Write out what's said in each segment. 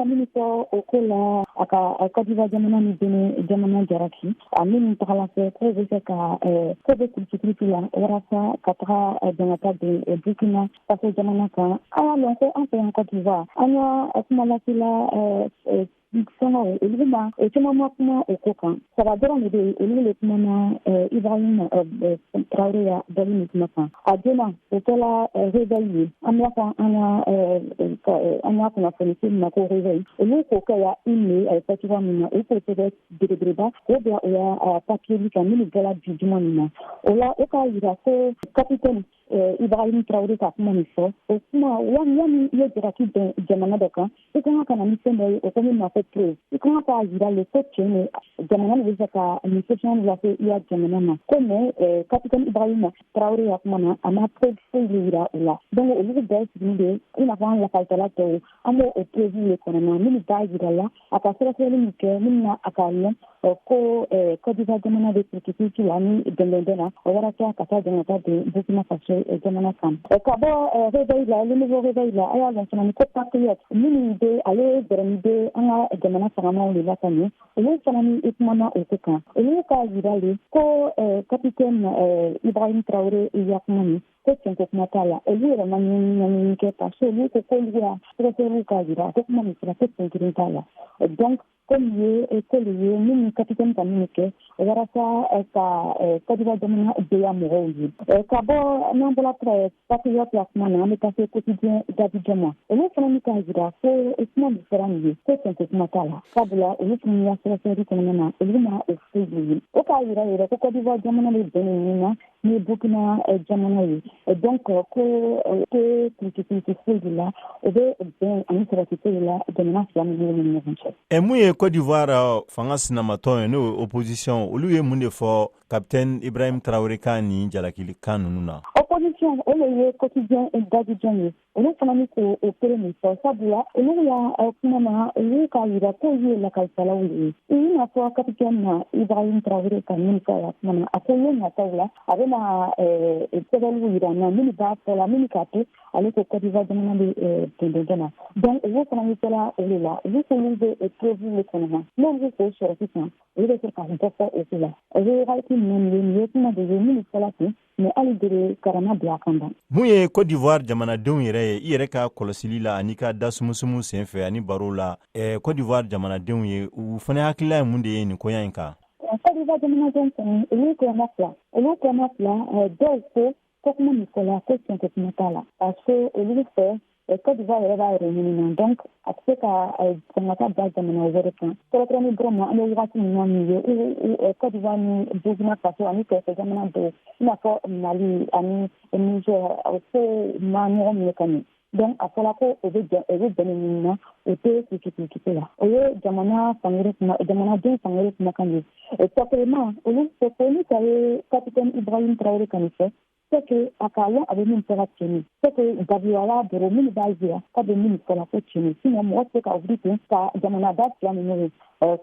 Ka min fɔ o ko la, a ka Côte d'Ivoire jamana ni Benin jamana jalaki a minnu tagala fɛ k'o bɛ se ka ko bɛ kurusi la walasa ka taga jamata bin Burkina Faso jamana kan. A y'a lɔn ko an fɛ yan Côte d'Ivoire, an ka kumalasela fɛngɛw, olu ma o caman ma kuma o ko kan. Saba dɔrɔn de bɛ yen, olu le kumana Ibrahim Traoré ya bɔli min kuma kan. A donna o kɛla Réveil ye, an b'a fɔ an ka kunnafoni min ma ko Réveil. Olu k'o kɛ ya une ye, a ye fɔ cogoya min na, u k'o sɛbɛn belebeleba k'o bila o ya papier kan minnu bɔra bi juma min na. O la, o k'a yira ko capitaine Ibrahim Traoré ka kuma min fɔ, o kuma yani i ye jalaki bɛn jamana dɔ kan, i kan ka na ni fɛn dɔ ye, o ko min ma ko preuve. I kan k'a yira le ko tiɲɛ de, jamana de bɛ fɛ ka nin sanction lase i ya jamana ma ko. Mais capitaine Ibrahim Traoré ya kuma na, a ma preuve foyi de yira o la. Donc olu bɛɛ sigilen de i n'a fɔ an lakalitala tɔw, an b'o o preuve de kɔnɔna minnu b'a yira la a ka sɛgɛsɛgɛli min kɛ, minnu na a k'a lɔn ko Côte d'Ivoire jamana bɛ kuruti la ni dɛmɛdɛn na walasa ka taa jamana bin Burkina Faso jamana kan. Ka bɔ Réveil la, Le Nouveau Réveil la, a y'a lɔn fana ni ko Patriote minnu bɛ ale gɛrɛni bɛ an ka jamana fangamaw de la ka ɲɛ, olu fana ni i kumana o ko kan. Olu k'a yira le ko capitaine Ibrahim Traoré ya kuma nin ko tiɲɛ kuma t'a la. Olu yɛrɛ ma ɲɛɲini kɛ, parce que olu ko k'olu ya sɛgɛsɛgɛliw k'a yira ko kuma min fɔra, ko tiɲɛ kelen t'a la. Donc komi ye k'olu ye minnu capitaine ka minnu kɛ walasa ka Côte d'Ivoire jamana goya mɔgɔw ye. Ka bɔ n'an bɔra Patriote la kuma na, an bɛ taa se Quotidien d'Abidjan ma. Olu fana ni k'a jira ko kuma min fɔra nin ye, ko tiɲɛ kuma t'a la, sabula olu fana ya sɛgɛsɛgɛli kɔnɔna na, olu ma o foyi ye. O k'a yira yɛrɛ ko Côte d'Ivoire jamana bɛ bɛn nin na ni Burkina jamana ye. Donc ko tɛ kuruti foyi de la, o bɛ bɛn ani sabati ko de la jamana fila ninnu ni ɲɔgɔn cɛ. Mun ye Côte d'Ivoire fanga sinamatɔn ye, n'o ye opposition, olu ye mun de fɔ capitaine Ibrahim Traoré ka nin jalakili kan ninnu na? Opposition, o le ye Quotidien d'Abidjan ye, olu fana ni ko o kelen min fɔ, sabula olu ya kuma na, olu k'a yira k'olu ye lakalitalaw de ye. I n'a fɔ capitaine na Ibrahim Traoré ka min fɔ a kuma na, a ko ye nataw la, a bɛna sɛbɛnniw yira n na minnu b'a fɔ la, minnu k'a to ale ko Côte d'Ivoire jamana bɛ tɛntɛn na. Donc olu fana bɛ kɛla o de la, olu k'olu bɛ preuve de kɔnɔ na, n'olu k'o sɔrɔ sisan, olu bɛ se ka dɔ fɔ o ko la. O ye wagati min ye, nin ye kuma de ye minnu fɔla ten, mais hali dere karama bila a kan ban. Mun ye Côte d'Ivoire jamanadenw yɛrɛ ye, i yɛrɛ ka kɔlɔsili la ani ka da sumusumu sen fɛ ani baro la, Côte d'Ivoire jamanadenw ye, u fana hakilila ye mun de ye nin koɲa in kan? Côte d'Ivoire jamanadenw kɔni, olu kɔnɔ fila, olu kɔnɔ fila. Dɔw ko kuma min fɔla, ko tiɲɛ ko kuma t'a la, parce que olu fɛ, Côte d'Ivoire yɛrɛ b'a yɛrɛ ɲini na, donc a tɛ se ka jamana da jamana wɛrɛ kan. Kɛrɛnkɛrɛnni dɔrɔn ma, an bɛ wagati min na nin ye, Côte d'Ivoire ni Burkina Faso ani kɛrɛfɛ jamana dɔw, i n'a fɔ Mali ani Niger, o ko ma ɲɔgɔn minɛ ka ɲɛ. Donc a fɔra ko o bɛ bɛn nin na, o tɛ kuruti la. O ye jamana fankelen kuma, jamanaden fankelen kumakan ye. Tɔkɛma olu ko ni ka ye capitaine Ibrahim Traoré ka nin fɔ, c'est que a k'a lɔn a bɛ min fɔla tiɲɛ, c'est que dabiya b'a bolo minnu b'a jira k'a bɛ min fɔla ko tiɲɛ. Sinon mɔgɔ tɛ se ka wuli ten ka jamana da fila ninnu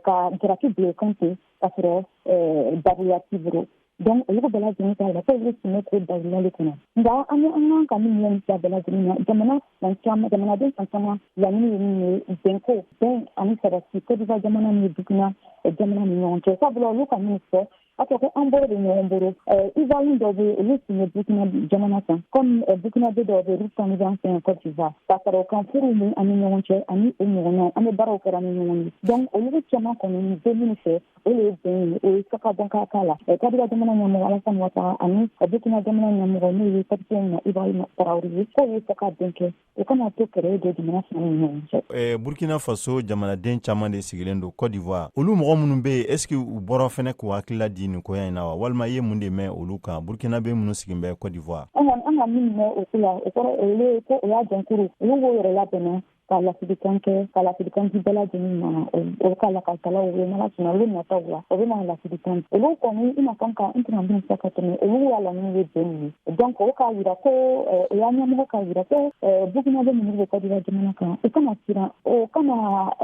ka jalaki bila o kan ten k'a sɔrɔ dabiya t'i bolo. Donc olu bɛɛ lajɛlen k'a yira k'olu tun bɛ k'o dabila de kɔnɔ. Nka an bɛ an kan ka min ɲɛ fila bɛɛ lajɛlen na, jamana fan caman, jamanaden fan caman, laɲini ye min ye, bɛnko, bɛn ani sabati Côte d'Ivoire jamana ni Burkina jamana ni ɲɔgɔn cɛ, sabula olu ka min fɔ, a fɔ ko an bolo bɛ ɲɔgɔn bolo. Ivoirien dɔw bɛ yen, olu tun bɛ Burkina jamana kan, comme Burkinabé dɔw bɛ yen, olu fana bɛ an fɛ yan Côte d'Ivoire, ka fara o kan, furuw ni an ni ɲɔgɔn cɛ ani o ɲɔgɔnnaw, an bɛ baaraw kɛra ni ɲɔgɔn ye. Donc olu caman kɔni bɛ minnu fɛ, o de ye bɛn ye, o ye ka bɔn ka k'a la. Côte d'Ivoire jamana ɲɛmɔgɔ Alassane Ouattara ani Burkina jamana ɲɛmɔgɔ, n'o ye capitaine Ibrahim Traoré ye, k'o ye fɔ ka bɛn kɛ, o kana to kɛlɛ don jamana fila ni ɲɔgɔn cɛ. Burkina Faso jamanaden caman de sigilen don Côte d'Ivoire. Olu mɔgɔ minnu bɛ yen, est ce que u bɔra fɛnɛ k'u hakilila di nin koɲa in na wa, walima i ye mun de mɛn olu kan, Burkinabé minnu sigilen bɛ Côte d'Ivoire? An kɔni, an ka min mɛn o ko la, o kɔrɔ olu ye ko o y'a jɔnkuru, olu b'o yɛrɛ labɛnna ka lasilikan kɛ, ka lasilikan di bɛɛ lajɛlen ma. O ka lakalitalaw wele, n'Ala sɔnna, olu nataw la, o bɛ na lasilikan. Olu kɔni, i n'a fɔ ka n tɛna min fɔ ka tɛmɛ, olu y'a laɲini ye bɛn ye. Donc o k'a yira ko o y'a ɲɛmɔgɔ k'a yira ko Burkinabé minnu bɛ Côte d'Ivoire jamana kan, u kana siran, o kana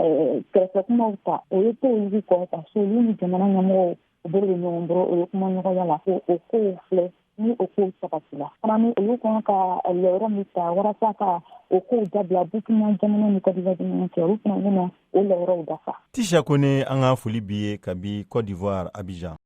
kɛrɛfɛ kumaw ta, o ye to olu kɔ, parce que olu ni jamana ɲɛmɔgɔw, u bolo bɛ ɲɔgɔn bolo, o ye kuma ɲɔgɔnya la ko o kow filɛ. Ni o kow sabatila fana, ni olu kan ka lɔyɔrɔ min ta walasa ka o kow dabila Burkina jamana ni Côte d'Ivoire jamana cɛ, olu fana bɛna o lɔyɔrɔw dafa. Tisha Kone, an ka foli b'i ye kabi Côte d'Ivoire, Abidjan.